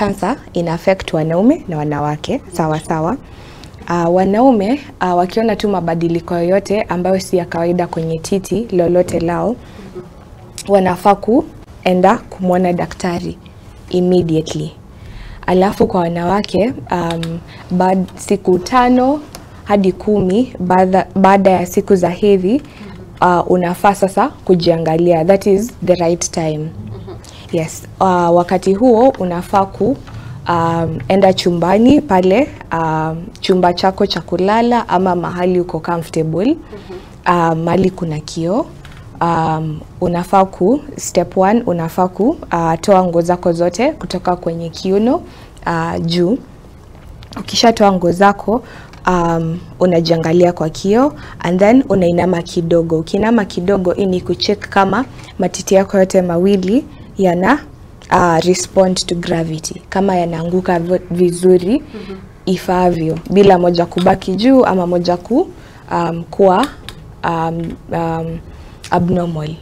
Cancer ina affect wanaume na wanawake sawa sawa. Wanaume wakiona tu mabadiliko yoyote ambayo si ya kawaida kwenye titi lolote lao, wanafaa kuenda kumwona daktari immediately. Alafu kwa wanawake, siku 5 hadi 10 baada ya siku za hedhi, unafaa sasa kujiangalia. That is the right time. Yes, wakati huo unafaa ku enda chumbani pale, chumba chako cha kulala ama mahali uko comfortable, mahali kuna kioo. Unafaa ku step one, unafaa ku toa nguo zako zote kutoka kwenye kiuno juu. Ukishatoa nguo zako, unajiangalia kwa kioo and then unainama kidogo. Ukiinama kidogo, hii ni kucheck kama matiti yako yote mawili yana respond to gravity, kama yanaanguka vizuri ifaavyo bila moja kubaki juu ama moja ku kuwa abnormal.